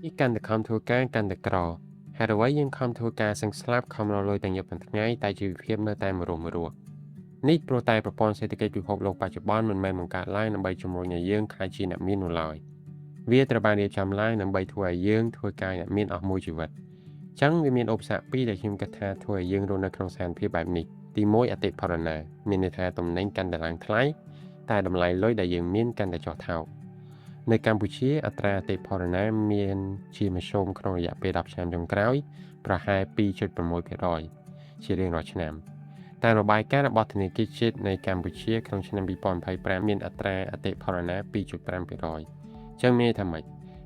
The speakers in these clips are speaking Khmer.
នេះកាន់តែខំធ្វើការកាន់តែក្រហេតុអ្វីយើងខំធ្វើការសឹងស្លាប់ខំរកលុយទាំងយប់ទាំងថ្ងៃតែជីវភាពនៅតែមរស់មរស់នេះព្រោះតែប្រព័ន្ធសេដ្ឋកិច្ចពិភពលោកបច្ចុប្បន្នមិនមែនបង្កើតឡើងដើម្បីជំរុញឲ្យយើងក្លាយជាអ្នកមាននោះឡើយវាត្រូវបានរៀបចំឡើងដើម្បីធ្វើឲ្យយើងធ្វើការអ្នកមានអស់មួយជីវិតអញ្ចឹងវាមានឧបសគ្គពីរដែលខ្ញុំគិតថាធ្វើឲ្យយើងរស់នៅក្នុងស្ថានភាពបែបនេះទី1អតិផរណាមានន័យថាទំនិញកាន់តែឡើងថ្លៃតែតម្លៃលុយដែលយើងមានកាន់តែចុះថោកនៅកម្ពុជាអត្រាអតិផរណាមានជាមធ្យមក្នុងរយៈពេល10ឆ្នាំចុងក្រោយប្រហែល2.6%ជារៀងរាល់ឆ្នាំតាមរបាយការណ៍របស់ធនាគារជាតិនៃកម្ពុជាក្នុងឆ្នាំ2025មានអត្រាអតិផរណា2.5%អញ្ចឹងមានន័យថាម៉េច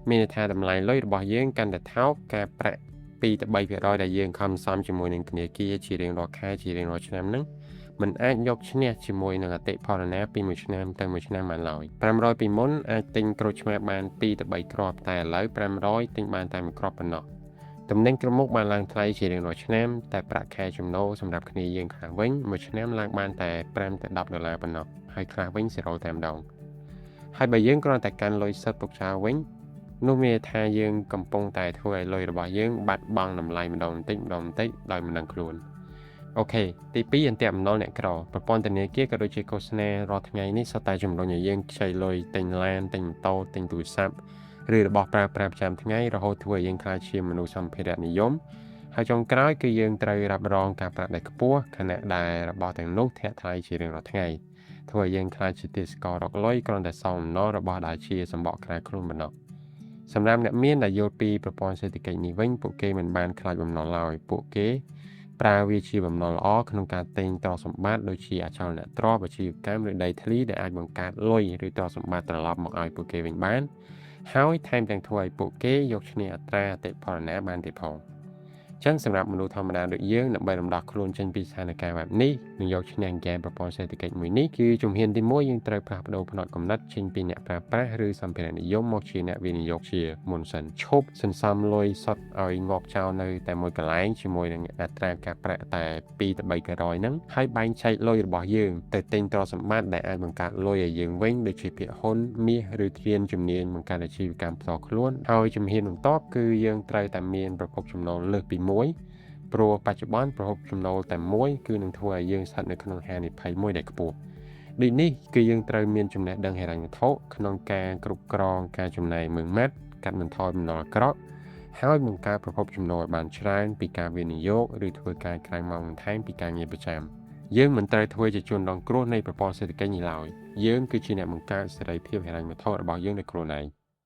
មានន័យថាតម្លៃលុយរបស់យើងកាន់តែថោកការប្រាក់2ទៅ3%ដែលយើងខំសំជាមួយនឹងធនាគារជារៀងរាល់ខែជារៀងរាល់ឆ្នាំហ្នឹងมันអាចយកឈ្នះជាមួយនឹងអតិផរណាពីមួយឆ្នាំទៅមួយឆ្នាំបានឡើយ500ពីមុនអាចទិញក្រូចឆ្មាបាន2ទៅ3គ្រាប់តែឥឡូវ500ទិញបានតែមួយគ្រាប់ប៉ុណ្ណោះទំនិញគ្រប់មុខបានឡើងថ្លៃជារៀងរាល់ឆ្នាំតែប្រាក់ខែចំណូលសម្រាប់គ្នាយើងខ្លះវិញមួយឆ្នាំឡើងបានតែ5ទៅ10ដុល្លារប៉ុណ្ណោះហើយខ្លះវិញ0តែម្ដងហើយបើយើងគ្រាន់តែកាន់លុយសុទ្ធទុកចោលវិញនោះមានន័យថាយើងកំពុងតែធ្វើឲ្យលុយរបស់យើងបាត់បង់តម្លៃម្ដងបន្តិចម្ដងបន្តិចដោយមិនដឹងខ្លួន OK ទី2អន្ទាក់បំណុលអ្នកក្រប្រព័ន្ធធនាគារក៏ដូចជាឃោសនារាល់ថ្ងៃនេះសុទ្ធតែជំរុញឲ្យយើងខ្ចីលុយទិញឡានទិញម៉ូតូទិញទូរស័ព្ទឬរបស់ប្រើប្រាស់ប្រចាំថ្ងៃរហូតធ្វើឲ្យយើងក្លាយជាមនុស្សសម្ភារៈនិយមហើយចុងក្រោយគឺយើងត្រូវរ៉ាប់រងការប្រាក់ដែលខ្ពស់ខណៈដែលរបស់ទាំងនោះធាក់ថ្លៃជារៀងរាល់ថ្ងៃធ្វើឲ្យយើងក្លាយជាទាសកររកលុយគ្រាន់តែសងបំណុលរបស់ដែលជាសម្បកក្រៅខ្លួនប៉ុណ្ណោះសម្រាប់អ្នកមានដែលយល់ពីប្រព័ន្ធសេដ្ឋកិច្ចនេះវិញពួកគេមិនបានខ្លាចបំណុលឡើយពួកគេប្រើវាជាបំណុលល្អក្នុងការទិញទ្រព្យសម្បត្តិដូចជាអចលនទ្រព្យអាជីវកម្មឬដីធ្លីដែលអាចបង្កើតលុយឬទ្រព្យសម្បត្តិត្រឡប់មកឲ្យពួកគេវិញបានហើយថែមទាំងធ្វើឲ្យពួកគេយកឈ្នះអត្រាអតិផរណាបានទៀតផងចឹងសម្រាប់មនុស្សធម្មតាដូចយើងដើម្បីរំដោះខ្លួនចេញពីស្ថានភាពបែបនេះនិងយកឈ្នះហ្គេមប្រព័ន្ធសេដ្ឋកិច្ចមួយនេះគឺជំហានទី1យើងត្រូវផ្លាស់ប្ដូរផ្នត់គំនិតចេញពីអ្នកប្រើប្រាស់ឬសម្ភារៈនិយមមកជាអ្នកវិនិយោគជាមុនសិនឈប់សន្សំលុយសុទ្ធឲ្យងាប់ចោលនៅតែមួយកន្លែងជាមួយនឹងអត្រាការប្រាក់តែ2ទៅ3%ហ្នឹងហើយបែងចែកលុយរបស់យើងទៅទិញទ្រព្យសម្បត្តិដែលអាចបង្កើតលុយឲ្យយើងវិញដូចជាភាគហ៊ុនមាសឬធានជំនាញបង្កើតអាជីវកម្មផ្ទាល់ខ្លួនហើយជំហានបន្ទាប់គឺយើងត្រូវតែមានប្រភពចំណូលលើសពីមួយព្រោះបច្ចុប្បន្នប្រភពចំណូលតែមួយគឺនឹងធ្វើឲ្យយើងស្ថិតនៅក្នុងហានិភ័យមួយដែលខ្ពស់ដូចនេះគឺយើងត្រូវមានចំណេះដឹងហិរញ្ញវត្ថុក្នុងការគ្រប់គ្រងការចំណាយម៉ឺងម៉ាត់កាត់បន្ថយបំណុលអាក្រក់ហើយបង្កើតប្រភពចំណូលឲ្យបានច្រើនពីការវិនិយោគឬធ្វើការក្រៅម៉ោងបន្ថែមពីការងារប្រចាំយើងមិនត្រូវធ្វើជាជនរងគ្រោះនៃប្រព័ន្ធសេដ្ឋកិច្ចនេះឡើយយើងគឺជាអ្នកបង្កើតសេរីភាពហិរញ្ញវត្ថុរបស់យើងដោយខ្លួនឯង។